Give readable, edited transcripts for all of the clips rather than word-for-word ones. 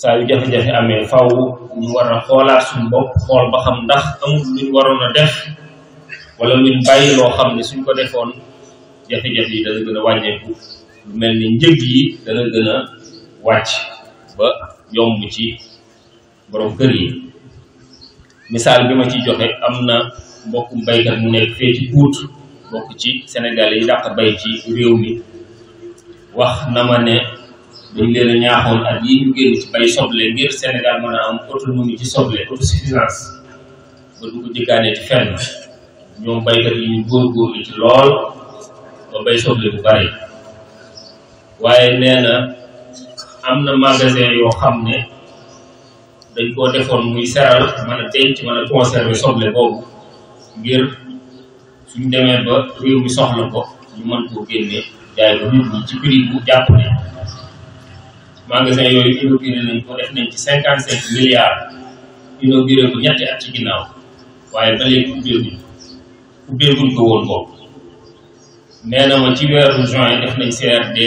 saa yu jafe-jafe amee faw ñu war a xoolaat suñu bopp xool ba xam ndax amul luñ waroon a def wala luñ bàyyi loo xam ne suñ ko defoon jafe-jafe yi dana gën a wàññeeku lu mel ni njëg yi dana gën a wàcc ba yomb ci borom kër yi. misaal bi ma ciy joxe am na mbokkum baykat mu nekk fee ci Pout bokk ci Sénégal yi dàq bay ci réew mi wax na ma ne dañ leen a ñaaxoon at yi ñu génn ci bay soble ngir Sénégal mën a am autonomie ci soble autosuffisance ba du ko jëggaanee ci fenn ñoom baykat yi ñu góorgóorlu ci lool ba bay soble bu bari waaye nee na am na magasin yoo xam ne dañ koo defoon muy seral mën a denc mën a conserver soble boobu ngir suñ demee ba réew mi soxla ko ñu mën koo génne jaay ko nit ñi ci prix bu jàpp ne magasin yooyu inauguré nañ ko def nañ ci 55 milliards inauguré ko ñetti at ci ginnaaw waaye ba léegi ubbeeguñ ko woon boobu. nee na ma ci weeru juin def nañ CRD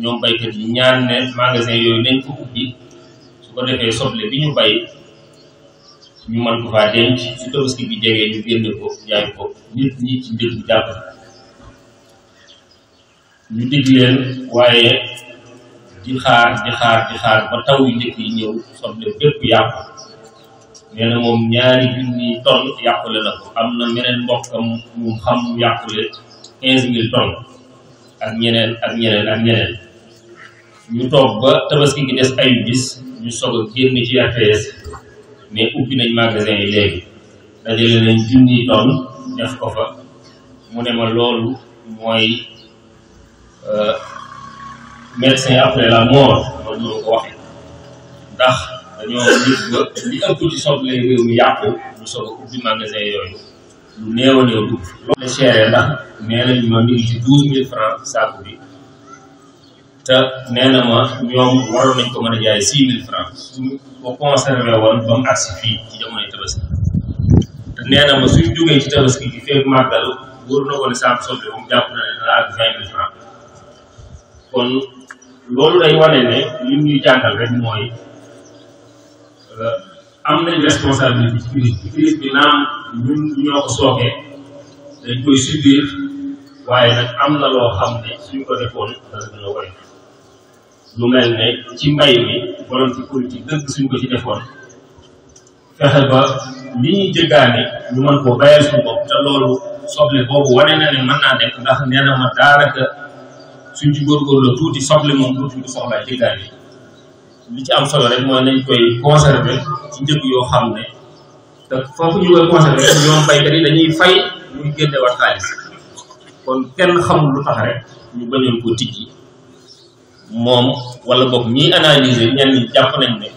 ñoom baykat yi ñaan ne magasin yooyu nañ ko ubbi su ko defee soble bi ñu bay ñu mën ko faa denc su Tabaski bi jegee ñu génne ko jaay ko nit ñi ci njëg bu jàpp ñu dig leen waaye di xaar ba taw yu njëkk yi ñëw soble bépp yàqu. nee na moom ñaari junni tonne yàqule na ko am na meneen mbokkam mu xam yàqule 15 000 tonnes ak ñeneen ñu toog ba Tabaski gi des ay bis ñu soog a génn ci RTS mais ubbi nañ magasin yi léegi dajale nañ junni tonnes def ko fa mu ne ma loolu mooy médecin après la mort loolu mënu ko waxee ndax dañoo nit ba li ëpp ci soble réew mi yàqu ñu soog a ubbi magasin yooyu lu néew a néew dugg loolu la chéré ndax nee nañ ma mi ngi ci 12 000 francs saaku bi te nee na ma ñoom waroon nañ ko mën a jaay 6 000 francs suñ ko conservé woon ba mu agsi fii ci jamonoy Tabaski te nee na ma suñ jógee ci Tabaski gi fekk màggal wóor na ko ne saaku soble moom jàpp na ne dana ak 20 000 francs kon loolu day wane ne lim ñuy jàngal rek mooy am nañ responsabilité ci crise bi naam ñun ñoo ko sookee dañ koy subir waaye nag am na loo xam ne suñ ko defoon dana gën a woy lu mel ne ci mbay mi borom ci politique dëgg suñ ko ci defoon fexe ba li ñuy jëggaane ñu mën koo bayal suñu bopp te loolu soble boobu wane na ne mën naa nekk ndax nee na ma daanaka suñ ci góorgóorlu tuuti soble moom tuuti du soxlaa jëggaane li ci am solo rek mooy nañ koy conserver ci njëg yoo xam ne te foofu ñu koy conserver ñoom baykat yi dañuy fay ñu génne war xaalis kon kenn xamul lu tax rek ñu bañoon ko tijji moom wala boog ñiy analyser ñenn ñi jàpp nañ ne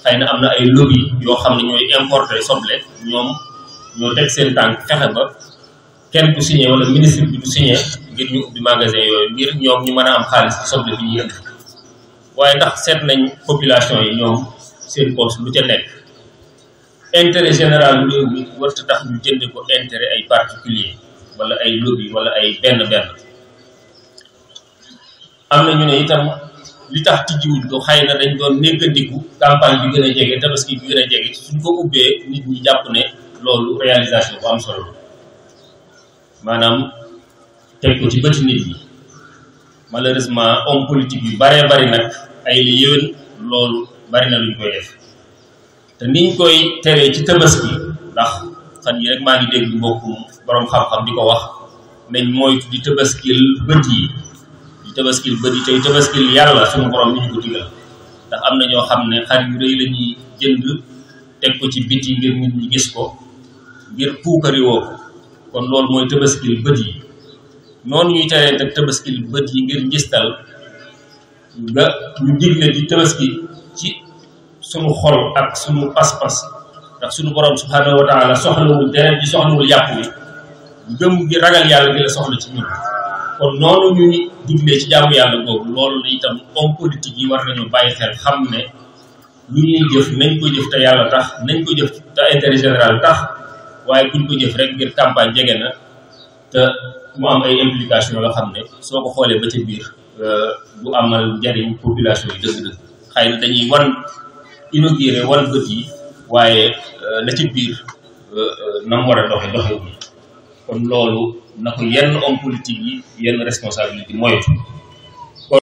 xëy na am na ay lobby yoo xam ne ñooy importer soble ñoom ñoo teg seen tànk fexe ba kenn du signé wala ministre bi du signé ngir ñu ubbi magasin yooyu ngir ñoom ñu mën a am xaalis ci soble bi ñu yënd waaye ndax seet nañ population yi ñoom seen poche lu ca nekk intérêt général bu réew mi warta tax ñu jënde ko intérêt ay particulier wala ay lobby wala ay benn am na ñu ne itam li tax tijjiwuñ ko xëy na dañ doon néggandiku campagne bi gën a jege Tabaski bi gën a jege suñ ko ubbee nit ñi jàpp ne loolu réalisation bu am solo maanaam teg ko ci bëti nit ñi malheureusement homme politique yu bari nag ay li yéwén loolu bari na luñ koy def te niñ koy teree ci Tabaski ndax fan yi rek maa ngi dégg mbokkum borom xam-xam di ko wax nañ moytu di tabaskil bët yi tey tabaskil yàlla suñu borom ni ñu ko digal ndax am na ñoo xam ne xar yu rëy la ñuy jënd teg ko ci biti ngir nit ñi gis ko ngir puukari woo ko kon loolu mooy tabaskil bët yi noonu ñuy teree nag tabaskil bët yi ngir njistal nga ñu digle di tabaski ci sunu xol ak sunu pas-pas ndax sunu borom subhanahu wa taala soxlawul deret ji soxlawul yàpp wi gëm gi ragal yàlla gi la soxla ci ñun kon noonu ñuy diglee ci jaamu yàlla boobu loolu la itam homme politique yi war nañoo bàyyi xel xam ne lu ñuy jëf nañ ko jëf te yàlla tax nañ ko jëf te intérêt général tax waaye buñ ko jëf rek ngir campagne jege na te mu am ay implication yoo xam ne soo ko xoolee ba ca biir du amal njariñ population yi dëgg-dëgg xëy na dañuy wan inauguré wan bët yi waaye la ci biir nam war a doxe kon loolu na ko yenn homme politique yi yenn responsabilité moytu